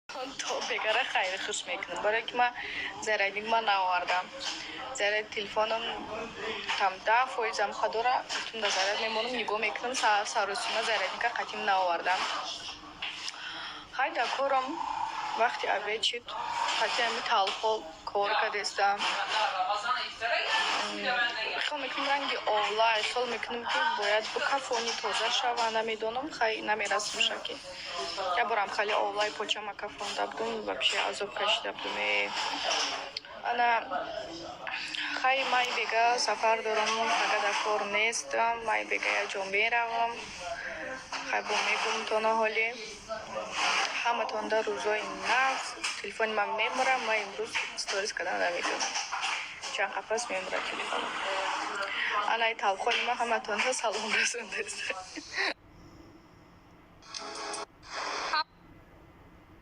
То бегара хайри хуш мекунам, барое ки ман зарядник ман наовардам. Заряд телефоном там 10 фоизам хадора. Гуфтум, да заряд мемонам, нигоҳ мекунам, саросима зарядника қатим наовардам. Хай, да корам вақти обед шид, қати ами талхол кор кардестам. Хел мекунам, ранги овла, хел мекунам, ки бояд бо кафони тоза шава. Намедонам, хай, намерасмша, ки я борам хали овлаи почама кафонда будум, вообще азоб кашида будум. Ана хай, май бега сафар дорам, ага дар кор нестам. Май бега як ҷо меравам, хай, бо мегум тона. Ҳоли ҳаматон дар рӯзои нағз. Телефони ман мемурам, ман имрӯз сторис кардан наметавонам, чанд қафас мемурад телефонам. Анаи талхони ман ҳаматонда салом расондааст.